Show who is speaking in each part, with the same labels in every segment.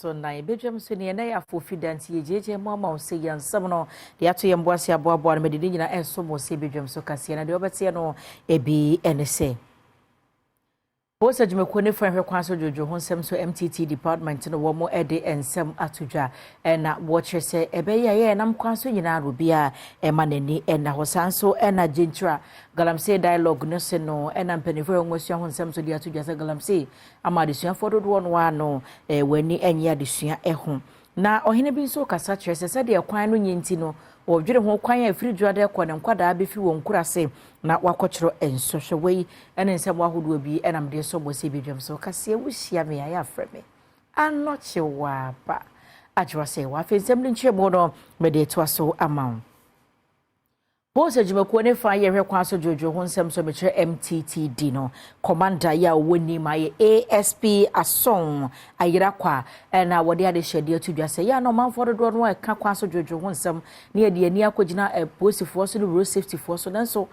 Speaker 1: so nan badwam so ne ɛnɛ yɛ afo da nti yɛgyegye mu ama wo sɛ yɛn nsɛm no de ato yɛn mboase aboaboa no mede ne nyinaa ɛnso mo sɛ badwam so kaseɛ na deɛ wɔbɛteɛ no ebi ɛne sɛ Polisi adwumakuo ne fa nhwɛ kwan so dwodwo ho nsɛm so MTT department no wɔn de nsɛm ato dwa ɛna wɔkyerɛ sɛ ɛbɛyɛ a yɛyɛ nam kwan so nyinaa no obiara ɛma n'ani ɛna hɔ. Saa nso ɛna Gyenkyira galamsey dialogue no se no ɛna mpanimfoɔ a wɔn asua ho nsɛm so de ato dwa sɛ galamsey ama adesuafoɔ dodoɔ no ano wɔn ani nyɛ adesua ho. Na ɔhene bi nso kasa kyerɛ sɛ sɛdeɛ kwan no nyɛ nti no wɔdwene ho kwan a ɛfiri dwade kɔ ne nkwadaa bɛfiri wɔn nkuraase na wakɔkyerɛ nsɔhwɛ. Wei ne nsɛm ahodoɔ bi ɛnam deɛ sɔ bɔ sɛ bi dwam so kaseɛ. Wohyia me a yɛafrɛ me Anɔkye Waaba Adwoa sɛ wafei nsɛm no nkyerɛ no mede toa so ama wo. Polisi adwumakuo ne fa yɛhwɛ kwan so dwodwo ho nsɛm so mekyerɛ MTTD no commander yi a ɔwɔ nim ayɛ ASP Asɔn Ayerakwa ɛna wɔde adehyɛdeɛ ato dwa sɛ yɛ a na ɔmanfoɔ dodoɔ no a ɛka kwan so dwodwo ho nsɛm ne yɛde ani akɔgyina polisifoɔ so ne road safetyfoɔ so, nanso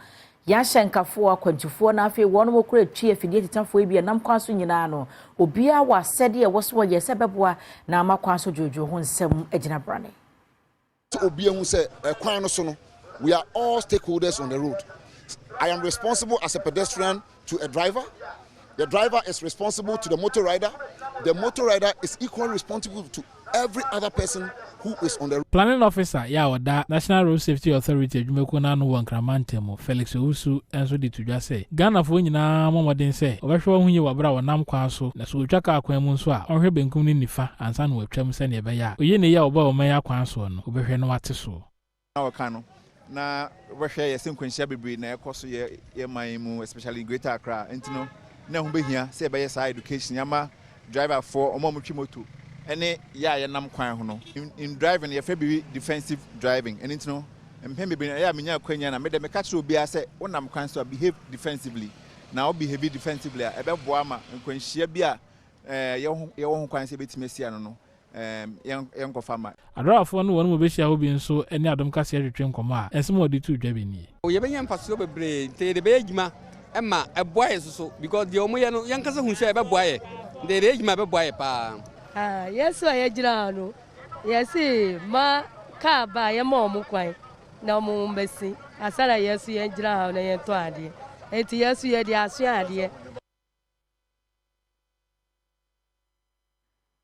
Speaker 1: yɛahyɛ nkafoɔ akwantufoɔ na afei wɔn mo kura twi afidie tetafoɔ bi ɛnam kwan so nyinaa no, obiara wɔ asɛdeɛ ɛwɔ so wɔyɛ sɛ bɛboa na ama kwan so dwodwo ho nsɛm agyina brane.
Speaker 2: Obi ehu sɛ ɛkwan no so no, we are all stakeholders on the road. I am responsible as a pedestrian to a driver. The driver is responsible to the motor rider. The motor rider is equally responsible to every other person who is on the
Speaker 3: Planning officer yɛ a ɔda National Road Safety Authority adwumakuo no ano wɔ Nkramantam mu, Felix Owusu, nso de to dwa sɛ Ghanafoɔ nyinaa mmɔ mmɔden sɛ wɔbɛhwɛ wɔn ho yie wɔ abere a wɔnam kwan so, na sɛ wɔtwa kaa kwan mu nso a, ɔnhwɛ benkum ne nifa ansa na wɔatwam, sɛnea ɛbɛyɛ a oye ne yi a wɔbɔ wɔn yi akwan soɔ no, wɔbɛhwɛ na wate soɔ.
Speaker 4: Na wɔka no na wɔhwɛ yɛ sɛ nkwanhyia bebree na ɛkɔ so yɛ man mu, especially Greater Accra, nti no na ɛho bɛhia sɛ yɛbɛyɛ saa education yɛama driverfoɔ, ɔmo a wɔtwi moto ɛne yɛ a yɛnam kwan ho no. In driving, yɛfrɛ biribi defensive driving. Ɛno nti no, mpɛn bebree ɛyɛ a menya akwanya na mede meka kyerɛ obiara sɛ wonam kwan so a, behave defensively. Na wo behave defensively a, ɛbɛboa ma nkwanhyia bi a yɛwɔ ho kwan sɛ yɛbɛtumi asi ano no, yɛnkɔfa ma.
Speaker 3: Adɔrafoɔ no wɔn mu bɛhyia hɔ bi nso ne Adom Kaseɛ twetwe nkɔmmɔ a ɛnsɛm a wɔde to dwa bi nie.
Speaker 5: Yɛbɛnya mfasoɔ bebree nti yɛde bɛyɛ adwuma ɛma ɛboa yɛ soso, because deɛ ɔmo yɛ no, yɛnkasa hu sɛ ɛbɛboa yɛ, nti yɛde yɛ adwuma ɛbɛboa yɛ paa.
Speaker 6: Yɛso a yɛgyina ha no, yɛsi ma kaa ba a, yɛma ɔmo kwan na ɔmo mbɛsi asa na yɛso yɛgyina ha na yɛntɔ adeɛ, nti yɛso yɛde asoa adeɛ.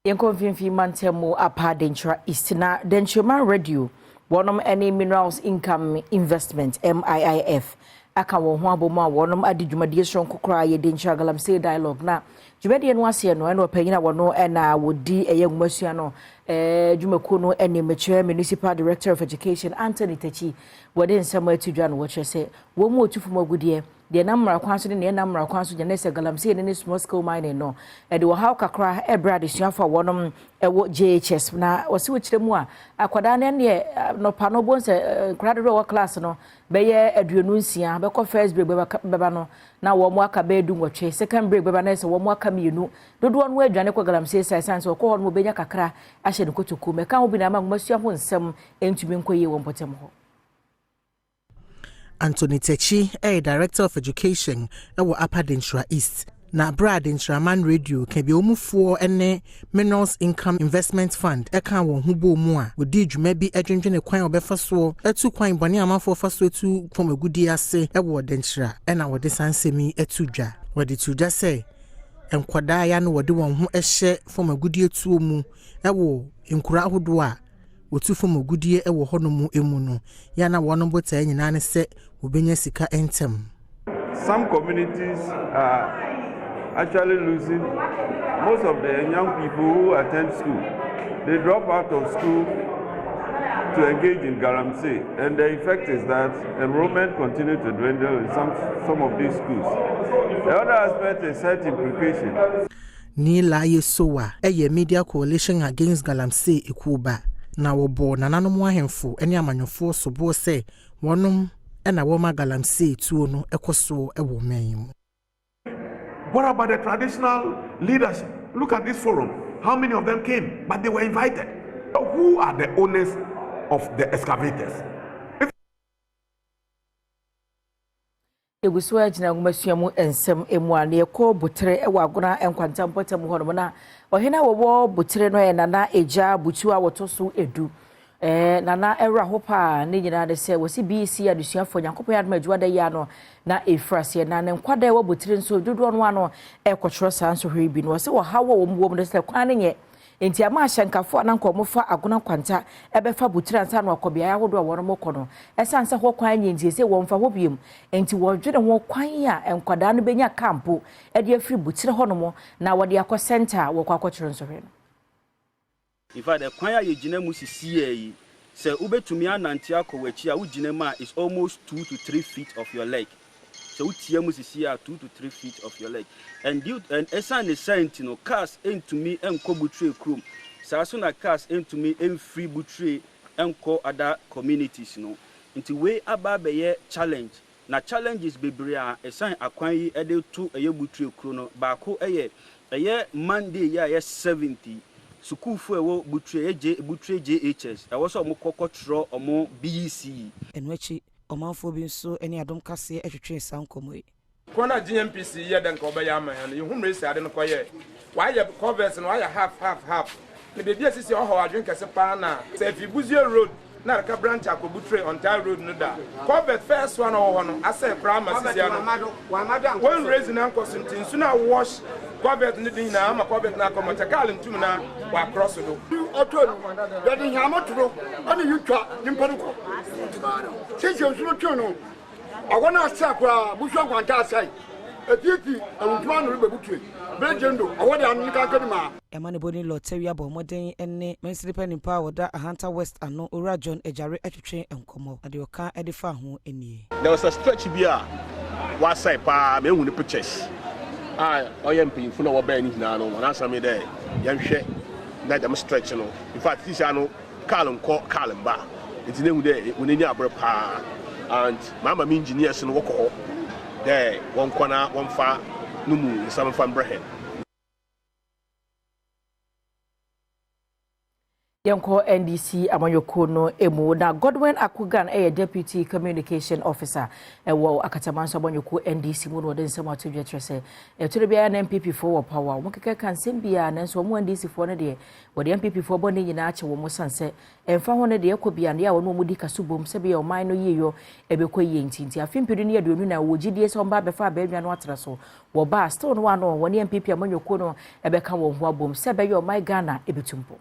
Speaker 1: Yɛnkɔ Mfimfini Mantam mu, Upper Denkyira East, na Denkyirman Radio wɔnom ne Minerals Income Investment MIIF aka wɔn ho abɔ mu a wɔnom ade dwumadie soronko koraa yɛ Denkyira galamsey dialogue. Na dwumadie no aseɛ no, ɛna ɔpanyin a wɔno ɛna wɔdi ɛyɛ nwomasua no dwumakuo no anim, kyerɛ Municipal Director of Education Anthony Takyi, wɔde nsɛm ato dwa no, wɔkyerɛ sɛ wɔn mu otu fam agudeɛ deɛ nam mmara kwan so ne deɛ nam mmara kwan so gyina sɛ galamsey ne small scale mining no ɛde ɔhaw kakra ɛbrɛ adesuafo a wɔnom ɛwɔ JHS. Na wɔsi wɔkyerɛ mu a, akwadaa no neɛ nɔpa no bɔ sɛ nkwadaa dodoɔ wɔ class no bɛyɛ 26, bɛkɔ first break bɛba no na wɔn aka bɛyɛ 18, second break bɛba no sɛ wɔn aka mmienu. Dodoɔ no aduane kɔ galamsey sa ɛsan sɛ ɔkɔ hɔ no wɔbɛnya kakra ahyɛ ne kotoku mɛka ho bi na ama ahomasua ho nsɛm ntumi nkɔ yie wɔ mpɔtam hɔ.
Speaker 7: Anthony Techi ɛyɛ Director of Education ɛwɔ Upper Denkyira East, na abere a Denkyiraman Radio kabiamufoɔ ne Minerals Income Investment Fund ɛka wɔn ho bɔɔ mu a wɔdi dwuma bi adwendwene kwan a wɔbɛfa soɔ atu kwan bɔne a amanfoɔ fa so atu fam agudie ase ɛwɔ Denkyira, ɛna wɔde saa nsɛm yi atu dwa. Wɔde to dwa sɛ nkwadaa ya no wɔde wɔn ho hyɛ fam agudie tuo mu ɛwɔ nkuro ahodoɔ a wɔtu fam agudie wɔ hɔnom mu no yɛ na wɔn botaeɛ nyinaa ne sɛ wɔbɛnya sika ntɛm.
Speaker 8: Some communities are actually losing most of the young people who attend school. They drop out of school to engage in galamsey, and the effect is that enrollment continues to dwindle in some of these schools. The other aspect is health implication.
Speaker 7: Nila Yesowa ɛyɛ Media Coalition Against Galamsey ekuo ba, na wɔbɔ nananom ahemfo ne amanyɔfoɔ soboɔ sɛ wɔnom ɛna wɔma galamsey tuo no ɛkɔ soɔ ɛwɔ ɔman yi mu.
Speaker 9: What about the traditional leadership? Look at this forum. How many of them came? But they were invited. Who are the owners of the excavators?
Speaker 1: Yɛgu so agyina nwomasua mu nsɛm mu a, na yɛkɔ Butere wɔ Agona Nkwanta mpɔtam hɔnom na ɔhene a wɔwɔ Butere no yɛ Nana Agya Butu a wɔtɔ so edu. Ɛɛ Nana ɛwura hɔ paa ne nyinaa ne sɛ wɔsi BEC adesuafoɔ Nyankopɔn adom adwuma yi ano na ɛfiri aseɛ na ne nkwadaa ɛwɔ Butere nso dodoɔ no ano ɛkɔtwerɛ saa nsɔhwɛ bi no. Wɔsɛ wɔhaw wɔ wɔn wɔ mu no sɛ kwan no nyɛ nti ama ahyɛnkafoɔ a na nka wɔfa Agona Nkwanta ɛbɛfa Butere ansa na wakɔ beaeɛ ahodoɔ a wɔn kɔ no, ɛsiane sɛ hɔ kwan nyɛ nti sɛ wɔmfa hɔ biom, nti wɔdwene ho kwan a nkwadaa no bɛnya campo ɛde afiri Butere hɔnom na wɔde akɔ center a wɔkɔ akɔkyerɛ nsɔhwɛ no.
Speaker 10: In fact, ɛkwan a yɛgyina mu sisi yɛ yi, sɛ wobɛtumi anante akɔ w'akyi a, wogyina mu a, is almost 2 to 3 feet of your leg. Sɛ wotia mu sisi a, 2 to 3 feet of your leg. And due and ɛsan ne sɛ nti no, cars ntumi nkɔ Butre kurom saa so, na cars ntumi mfiri Butre nkɔ other communities no. Nti wei aba abɛyɛ challenge, na challenges bebree a ɛsan akwan yi de to ɛyɛ Butre kuro no baako ɛyɛ Monday yi a ɛyɛ 70 sukuufoɔ a ɛwɔ Butre, ɛyɛ J Butre JHS, ɛwɔ sɛ ɔmo kɔ kɔtwerɛ ɔmo BEC.
Speaker 11: Ɛno akyi, ɔmanfoɔ bi nso ne Adom Kaseɛ twetwee saa nkɔmmɔ yi.
Speaker 12: Kwan a GNPC yɛ dɛ nka ɔbɛyɛ ama yɛn no, yɛhu mmerɛ si ade no kɔyɛ wayɛ culverts no, wayɛ half, half, half, na beebi a sisi ɔhaw adwene kɛse paa na sɛ efi Busua Road na areka branch akɔ Butre on tar road no da, culvert first one a ɔwɔ hɔ no asɛe koraa ama sisi ano wɔn raise na nkɔ so, nti nsu na wash culvert no de nyinaa ama culvert no akɔ mɔkyɛ kaa ntum na wakorɔ so do.
Speaker 13: Ɔtɔ no yɛde hama toro ɛne yi twa nyimpa no kɔ sisi nsu no twe no ɔwɔ no asɛ koraa. Busua Nkwanta asɛe epiipi awuntuma ano no bɛbutue bere do ɔwɔ de ano no kankan no maa.
Speaker 11: Ɛma ne bɔni Lɔtɛwi abɔ mmɔden ne mansini pa nipa a wɔda Ahanta West ano, Owura John Agyare, atwetwe nkɔmmɔ na deɛ ɔka de fa ho nie.
Speaker 14: There was a stretch bi a wasɛe paa, mehu ne pictures a ɔyɛ mpanyinfo na wɔbɛn ne nyinaa no, wɔn asɛm yi dɛ yɛnhwɛ na dɛm stretch no, in fact, sisi ano kaa nkɔ kaa mba, nti ne hu dɛ wɔn ani abere paa, and maama mi engineers no wɔkɔ hɔ dɛ wɔnkɔ na wɔmfa no mu nsɛm mfa mbrɛ hɛn.
Speaker 1: Yɛnkɔ NDC amanyɔkuo no mu na Godwin Akogan ɛyɛ deputy communication officer ɛwɔ Akatamanso amanyɔkuo NDC mu na wɔde nsɛm ato dwa kyerɛ sɛ ɛtɔrɔ biara na NPP foɔ wɔ power, wɔn keka ka nsɛm biara, nanso wɔn NDC foɔ no deɛ, wɔde NPP foɔ bɔ ne nyinaa akyɛ wɔn san sɛ ɛmfa ho no deɛ ɛkɔ bia no yɛ a wɔn wɔn di kaso bom sɛ bɛyɛ ɔman no yie yɔ ɛbɛkɔ yie. Nti afe 2020 na wɔ gyidie sɛ wɔn ba abɛfa abɛɛnwa no atena so, wɔba still no ano wɔne NPP amanyɔkuo no ɛbɛka wɔn ho abom sɛ ɛbɛyɛ ɔman Ghana ɛbɛtu mpɔ.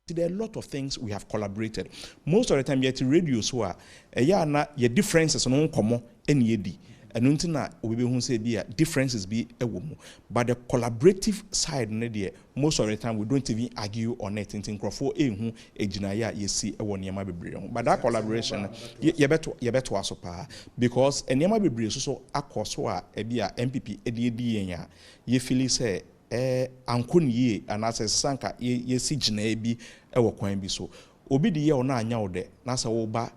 Speaker 15: There are a lot of things we have collaborated. Most of the time, yɛte radio so a, ɛyɛ a na yɛ differences no nkɔmmɔ ɛne yɛdi. Ɛno nti na obi bɛhu sɛ bi a differences bi ɛwɔ mu. But the collaborative side no deɛ, most of the time we don't even argue on it. Nti nkurɔfoɔ ɛnhu egyinaeɛ a yɛsi ɛwɔ nneɛma bebree ho. But that collaboration no, yɛbɛto aso paa because nneɛma bebree nso so akɔ so a ɛbi a NPP ɛde edi yɛn a yɛfeel sɛ ankɔ ne yie anaasɛ sanka yɛsi gyinaeɛ bi ɛwɔ kwan bi so. Obi de yɛ ɔno anya wo dɛ na sɛ woba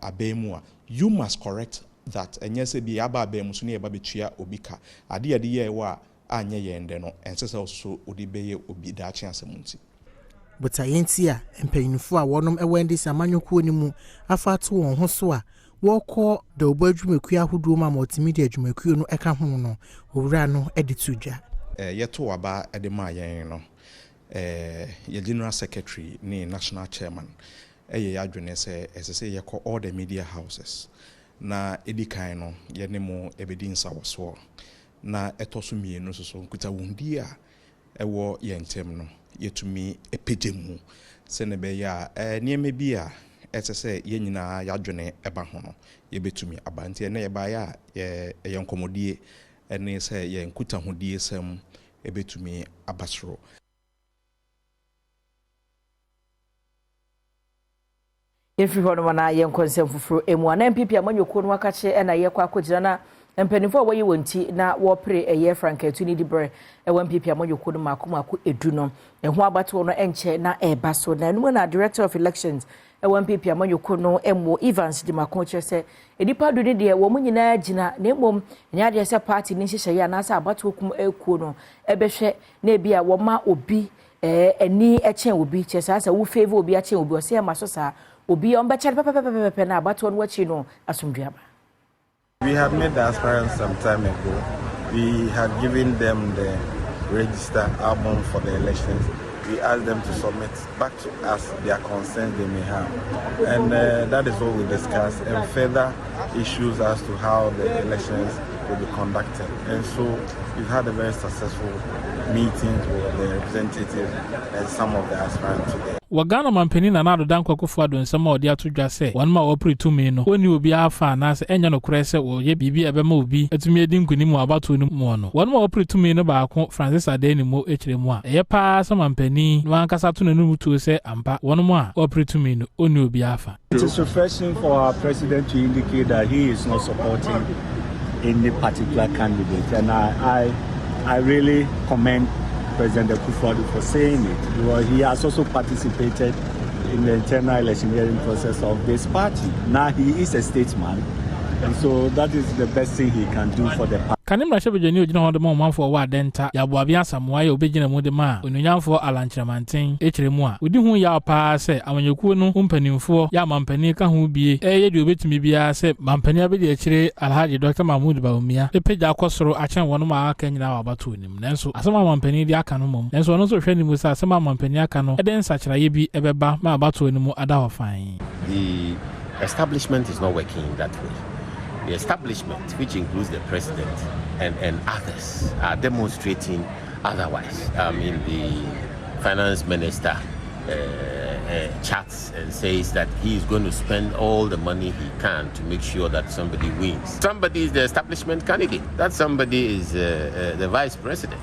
Speaker 15: abɛn mu a, you must correct that. Ɛnyɛ sɛ bi yɛaba abɛn mu so ne yɛba bɛtua obi ka ade yɛde yɛɛ wɔ a anyɛ yɛn dɛ no, ɛnsɛ sɛ ɔsoso wode bɛyɛ obi daakye asɛm nti.
Speaker 7: Botaeɛ nti a mpanyinfoɔ a wɔnom ɛwɔ NDC amanyɔkuo no mu afa ato wɔn ho so a wɔrekɔ dawubɔ adwumakuo ahodoɔ mu a multimedia adwumakuo no ka ho no, owura no de to dwa.
Speaker 15: Yɛto aba de maa yɛn no, yɛ general secretary ne national chairman ɛyɛ yɛ adwene sɛ ɛsɛ sɛ yɛkɔ all the media houses na ɛdi kan no yɛne mo ɛbɛdi nsawɔsoɔ, na ɛtɔ so mmienu nso so nkitahodie a ɛwɔ yɛn ntam no yɛtumi apagya mu sɛne ɛbɛyɛ a nneɛma bi a ɛsɛ sɛ yɛn nyinaa yɛadwene ɛba ho no yɛbɛtumi aba. Nti ɛnɛ yɛbaeɛ a ɛyɛ nkɔmmɔdie ɛne sɛ yɛn nkitahodie sɛm ɛbɛtumi aba soro.
Speaker 1: Yɛmfiri hɔ nom na yɛnkɔ nsɛm foforɔ mu a, na NPP amanyɔkuo no akakye ɛna yɛkɔ akɔgyina na mpanimfoɔ a wɔyi wɔn ti na wɔpere ɛyɛ frankaatu ne di berɛ ɛwɔ NPP amanyɔkuo no mako mako 10 no ɛho abatoɔ no ɛnkyɛ na ɛreba so. Na ɛnum na director of elections ɛwɔ NPP amanyɔkuo no ɛmu, Evans Dimako, kyerɛ sɛ nnipa 10 no deɛ, wɔn nyinaa gyina, na mmom nyɛ adeɛ sɛ party ne nhyehyɛeɛ anaasɛ abatoɔ kum ɛkuo no ɛbɛhwɛ na ebi a wɔma obi ani ɛkyɛn obi, kyerɛ saa sɛ wo favour obi akyɛn obi. Ɔsɛ ɛma so saa. Obi a wɔbɛkyɛ no pɛpɛpɛpɛpɛ na abatoɔ no akyi no asomdwe aba.
Speaker 16: We had met the aspirants some time ago. We had given them the register album for the elections. We asked them to submit back to us their concerns they may have. And that is what we discussed, and further issues as to how the elections will be conducted. And so we've had a very successful meeting with the representatives and some of the aspirants today.
Speaker 3: Wɔ Ghana mampanin Nana Addo Dankwa Akufo-Addo nsɛm a ɔde ato dwa sɛ wɔnom a wɔpere tumi no wɔnni obiara afa anaasɛ ɛnyɛ nokorɛ sɛ wɔyɛ biribi a ɛbɛma obi atumi adi nkonim wɔ abatoɔ no muɔ no, wɔnom a wɔpere tumi no baako Francis Addai-Nimoh kyerɛ mu a ɛyɛ paa sɛ mampanin no ankasa to n'anom tuo sɛ ampa wɔnom a wɔpere tumi no ɔnni obiara afa.
Speaker 17: It is refreshing for our president to indicate that he is not supporting any particular candidate, and I really commend President Akufo-Addo for saying it, because he has also participated in the internal electioneering process of this party. Now he is a statesman, and so that is the best thing he can do for the party.
Speaker 3: Kane mmarahyɛbadwani a ogyina hɔ de ma ɔmanfoɔ wɔ Adenta, Yaw Buaben Asamoah a obegyina mu de ma onuonyamfoɔ Alan Kyerematen kyerɛ mu a, odi ho yaw paa sɛ amanyɔkuo no ho mpanimfoɔ yɛ amampanin ka ho bie reyɛ deɛ obetumi biara sɛ mampanin abadiakyire Alhaji Dɔkta Mahmood Bawumia bɛpagya akɔ soro akyɛn wɔnom a aka nyinaa wɔ abatoɔ no mu. Nanso asɛm a amampanin de aka no mmom, nanso ɔno nso hwɛ no mu sɛ asɛm a amampanin aka no de nsakyeraeɛ bi bɛba ma abatoɔ no mu ada hɔ fann.
Speaker 18: The establishment is not working in that way. The establishment, which includes the president and others, are demonstrating otherwise. I mean, the finance minister chats and says that he is going to spend all the money he can to make sure that somebody wins. Somebody is the establishment candidate. That somebody is the vice president.